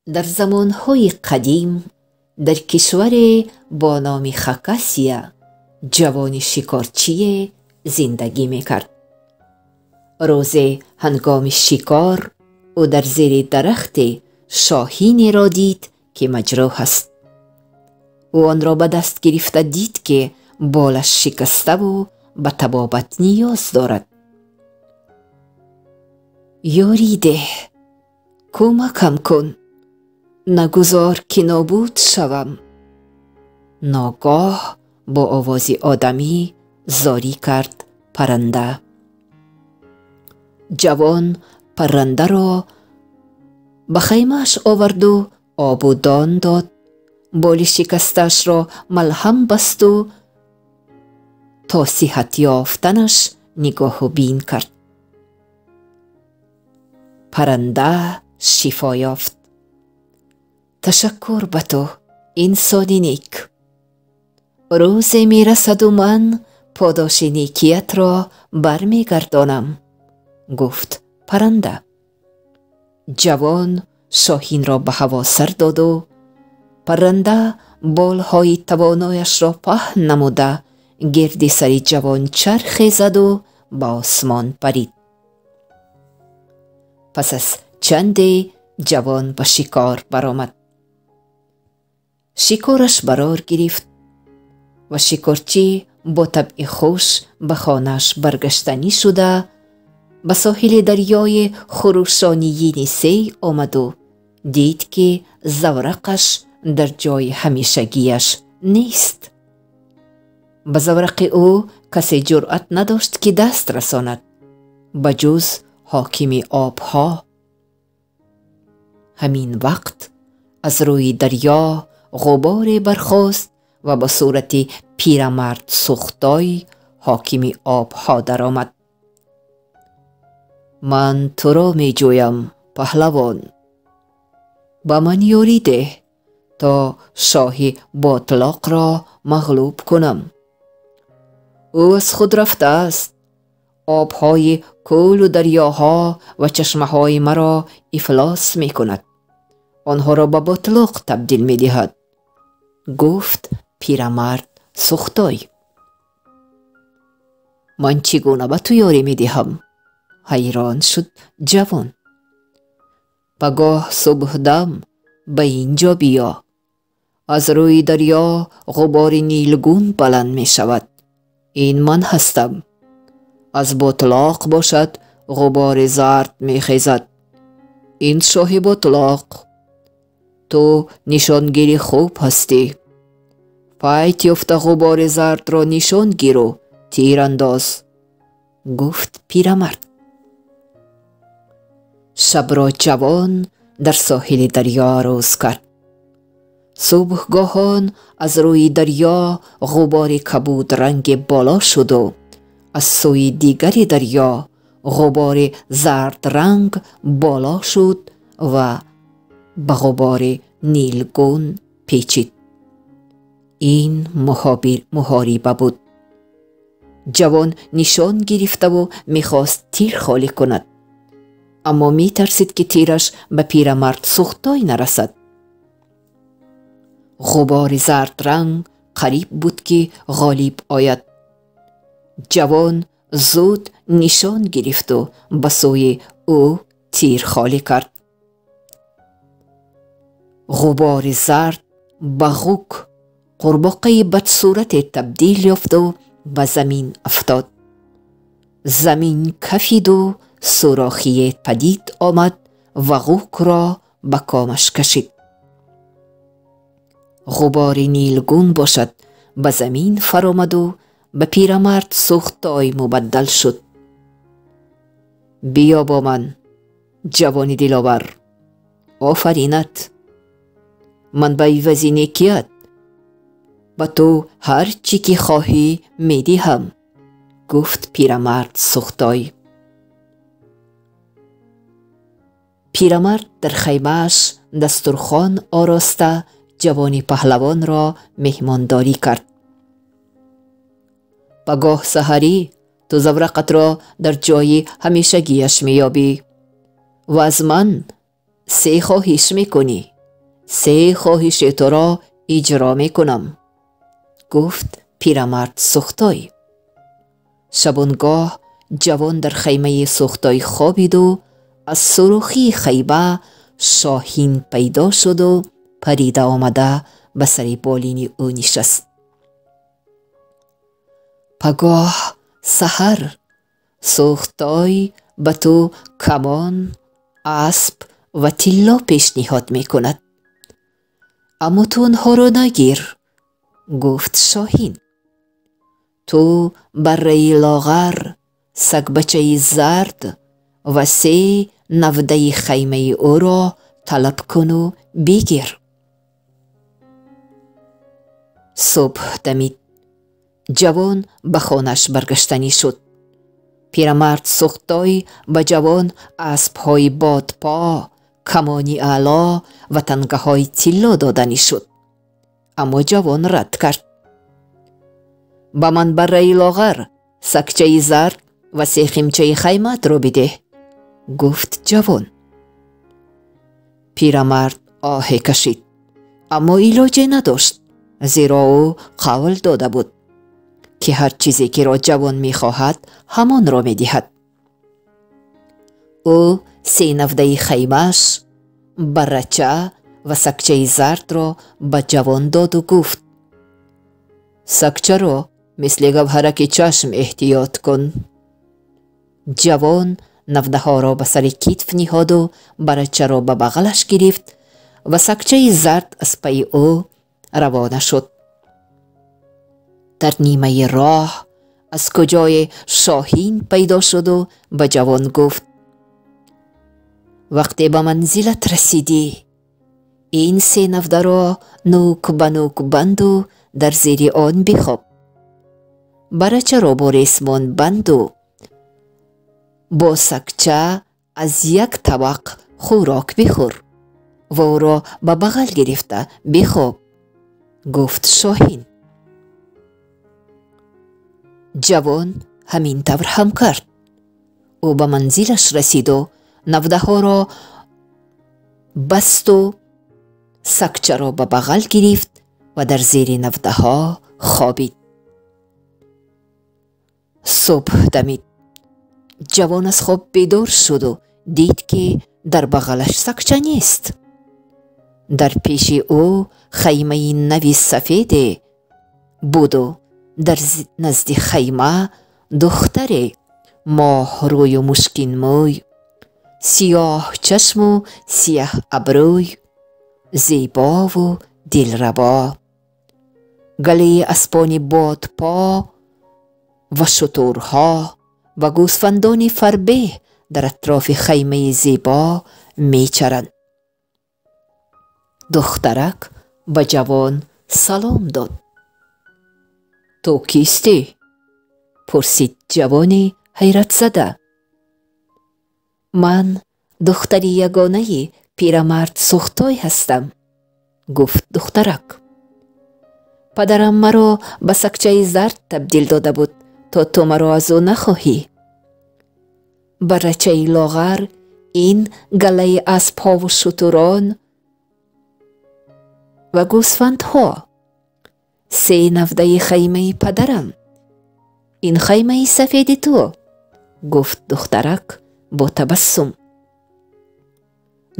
Дар замонҳои қадим дар кишваре бо номи Хакасия ҷавони шикорчие зиндагӣ мекард. Рӯзе ҳангоми шикор ӯ дар зери дарахте шоҳинеро дид, ки маҷрӯҳ аст. Ӯ онро ба даст гирифта дид, ки болаш шикаставу ба табобат ниёз дорад. Ёрӣ деҳ, кӯмакам кун, нагузор, ки нобуд шавам, ногоҳ бо овози одамӣ зорӣ кард парранда. Ҷавон паррандаро ба хаймааш оварду обу дон дод, боли шикастаашро малҳам басту то сиҳат ёфтанаш нигоҳу бин кард. Парранда шифо ёфт. Ташаккур ба ту, инсони нек. Рӯзе мерасаду ман подоши некиятро бармегардонам, гуфт парранда. Ҷавон шоҳинро ба ҳаво сар доду парранда болҳои тавонояшро паҳн намуда гирди сари ҷавон чархе заду ба осмон парид. Пас аз чанде ҷавон ба шикор баромад. Шикораш барор гирифт ва шикорчӣ бо табъи хуш ба хонааш баргаштанӣ шуда ба соҳили дарёи хурӯшони Енисей омаду дид, ки заврақаш дар ҷои ҳамешагиаш нест. Ба заврақи ӯ касе ҷуръат надошт, ки даст расонад, ба ҷуз ҳокими обҳо. Ҳамин вақт аз рӯи дарё ғуборе бархост ва ба сурати пирамард Сухтой, ҳокими обҳо, даромад. Ман туро меҷӯям, паҳлавон. Ба ман ёрӣ деҳ, то шоҳи ботлоқро мағлуб кунам. Ӯ аз худ рафтааст, обҳои кӯлу дарёҳо ва чашмаҳои маро ифлос мекунад, онҳоро ба ботлоқ табдил медиҳад, гуфт пирамард Сухтой. Ман чӣ гуна ба ту ёрӣ медиҳам? Ҳайрон шуд ҷавон. Пагоҳ субҳдам ба ин ҷо биё. Аз рӯи дарё ғубори нилгун баланд мешавад. Ин ман ҳастам. Аз ботлоқ бошад ғубори зард мехезад. Ин шоҳи ботлоқ. Ту нишонгири хуб ҳастӣ. Файт ёфта ғубори зардро нишон гиру тир андоз, гуфт пирамард. Шабро ҷавон дар соҳили дарё рӯз кард. Субҳгоҳон аз рӯи дарё ғубори кабудранге боло шуду аз сӯи дигари дарё ғубори зардранг боло шуд ва ба ғубори нилгун печид. Ин муҳориба буд. Ҷавон нишон гирифтаву мехост тир холӣ кунад, аммо метарсид, ки тираш ба пирамард Сухтой нарасад. Ғубори зардранг қариб буд, ки ғолиб ояд. Ҷавон зуд нишон гирифту ба сӯи ӯ тир холӣ кард. Ғубори зард ба ғук, қурбоқаи бадсурате табдил ёфту ба замин афтод. Замин кафиду сӯрохие падид омад ва ғукро ба комаш кашид. Ғубори нилгун бошад ба замин фаромаду ба пирамард Сухтой мубаддал шуд. Биё бо ман, ҷавони диловар. Офаринат. Ман ба ивази некият ба ту ҳар чӣ ки хоҳӣ медиҳам, гуфт пирамард Сухтой. Пирамард дар хаймааш дастурхон ороста ҷавони паҳлавонро меҳмондорӣ кард. Пагоҳ саҳарӣ ту заврақатро дар ҷои ҳамешагиаш меёбӣ ва аз ман се хоҳиш мекунӣ. Се хоҳиши туро иҷро мекунам, гуфт пирамард Сухтой. Шабонгоҳ ҷавон дар хаймаи Сухтой хобиду аз сурохии хайма шоҳин пайдо шуду парида омада ба сари болини ӯ нишаст. Пагоҳ саҳар Сухтой ба ту камон, асп ва тилло пешниҳод мекунад. Аммо ту онҳоро нагир, гуфт шоҳин. Ту барраи лоғар, сагбачаи зард ва се навдаи хаймаи ӯро талаб куну бигир. Субҳ дамид. Ҷавон ба хонааш баргаштанӣ шуд. Пирамард Сухтой ба ҷавон аспҳои бодпо, камони аъло ва тангаҳои тилло доданӣ шуд. Аммо ҷавон рад кард. Ба ман барраи лоғар, сагчаи зард ва се химчаи хаймаатро бидеҳ, гуфт ҷавон. Пирамард оҳе кашид, аммо илоҷе надошт, зеро ӯ қавл дода буд, ки ҳар чизе киро ҷавон мехоҳад, ҳамонро медиҳад. Ӯ се навдаи хаймааш, баррача ва сагчаи зардро ба ҷавон доду гуфт: сагчаро мисли гавҳараки чашм эҳтиёт кун. Ҷавон навдаҳоро ба сари китф ниҳоду баррачаро ба бағалаш гирифт ва сагчаи зард аз пайи ӯ равона шуд. Дар нимаи роҳ аз куҷое шоҳин пайдо шуду ба ҷавон гуфт: вақте ба манзилат расидӣ, ин се навдаро нӯк ба нӯк банду дар зери он бихоб. Баррачаро бо ресмон банду бо сагча аз як табақ хӯрок бихӯр ва ӯро ба бағал гирифта бихоб, гуфт шоҳин. Ҷавон ҳамин тавр ҳам кард. Ӯ ба манзилаш расиду навдаҳоро басту сагчаро ба бағал гирифт ва дар зери навдаҳо хобид. Субҳ дамид. Ҷавон аз хоб бедор шуду дид, ки дар бағалаш сагча нест. Дар пеши ӯ хаймаи нави сафеде буду дар назди хайма духтаре моҳрӯю мушкинмӯй, сиёҳ чашму сияҳ абрӯй, зебову дилрабо. Галаи аспони бодпо ва шутурҳо ва гӯсфандони фарбеҳ дар атрофи хаймаи зебо мечаранд. Духтарак ба ҷавон салом дод. Ту кистӣ? Пурсид ҷавони ҳайратзада. Ман духтари ягонаи пирамард Сухтой ҳастам, гуфт духтарак. Падарам маро ба сагчаи зард табдил дода буд, то ту маро аз ӯ нахоҳӣ. Баррачаи лоғар ин галаи аспҳову шутурон ва гӯсфандҳо, се навдаи хаймаи падарам, ин хаймаи сафеди ту, гуфт духтарак бо табассум.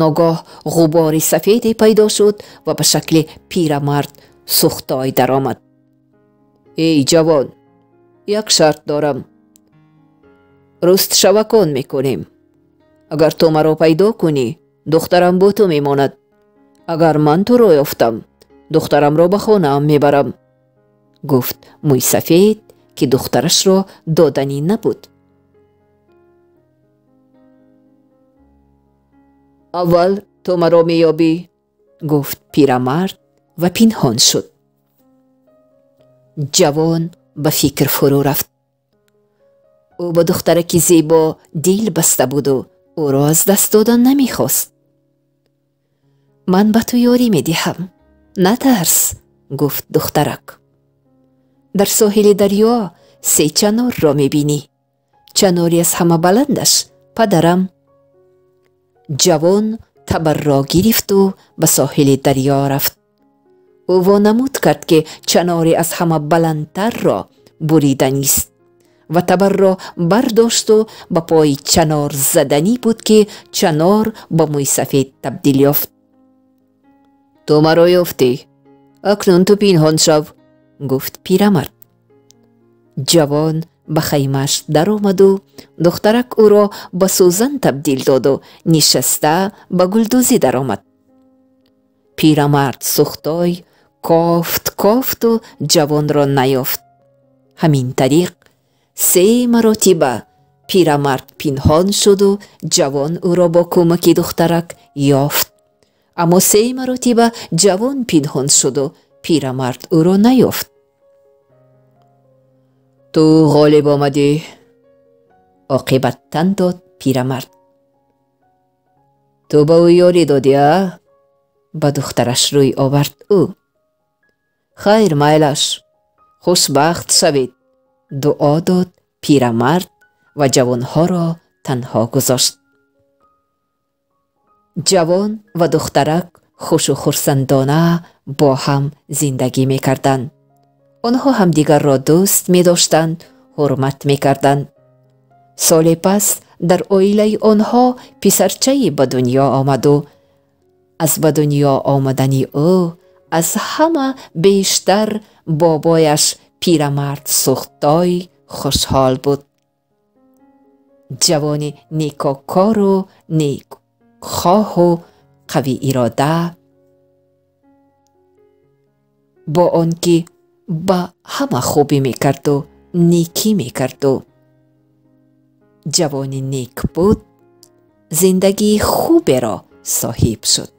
Ногоҳ ғубори сафеде пайдо шуд ва ба шакли пирамард Сухтой даромад. Эй ҷавон, як шарт дорам. Рустшавакон мекунем. Агар ту маро пайдо кунӣ, духтарам бо ту мемонад. Агар ман туро ёфтам, духтарамро ба хонаам мебарам, гуфт мӯйсафед, ки духтарашро доданӣ набуд. Аввал ту маро меёбӣ, гуфт пирамард ва пинҳон шуд. Ҷавон ба фикр фурӯ рафт. Ӯ ба духтараки зебо дил баста буду ӯро аз даст додан намехост. Ман ба ту ёрӣ медиҳам, натарс, гуфт духтарак. Дар соҳили дарё се чанорро мебинӣ. Чанори аз ҳама баландаш падарам. Ҷавон Табарро гирифту ба соҳили дарё рафт. Ӯ вонамуд кард, ки чаноре аз ҳама баландтарро буриданист ва табарро бардошту ба пои чанор заданӣ буд, ки чанор ба мӯйсафед табдил ёфт. Ту маро ёфтӣ, акнун ту пинҳон шав, гуфт пирамард. Ҷавон ба хаймааш даромаду духтарак ӯро ба сӯзан табдил доду нишаста ба гулдӯзӣ даромад. Пирамард Сухтой кофт, кофту ҷавонро наёфт. Ҳамин тариқ се маротиба пирамард пинҳон шуду ҷавон ӯро бо кӯмаки духтарак ёфт. Аммо се маротиба ҷавон пинҳон шуду пирамард ӯро наёфт. Ту ғолиб омадӣ, оқибат тан дод пирамард. Ту ба ӯ ёрӣ додӣ, а? Ба духтараш рӯй овард ӯ. Хайр, майлаш, хушбахт шавед, дуо дод пирамард ва ҷавонҳоро танҳо гузошт. Ҷавон ва духтарак хушу хурсандона бо ҳам зиндагӣ мекарданд. Онҳо ҳамдигарро дӯст медоштанд, ҳурмат мекарданд. Соле пас дар оилаи онҳо писарчае ба дунё омаду аз ба дунё омадани ӯ аз ҳама бештар бобояш пирамард Сухтой хушҳол буд. Ҷавони некокору некхоҳу қавиирода, бо он ки ба ҳама хубӣ мекарду некӣ мекарду ҷавони нек буд, зиндагии хуберо соҳиб шуд.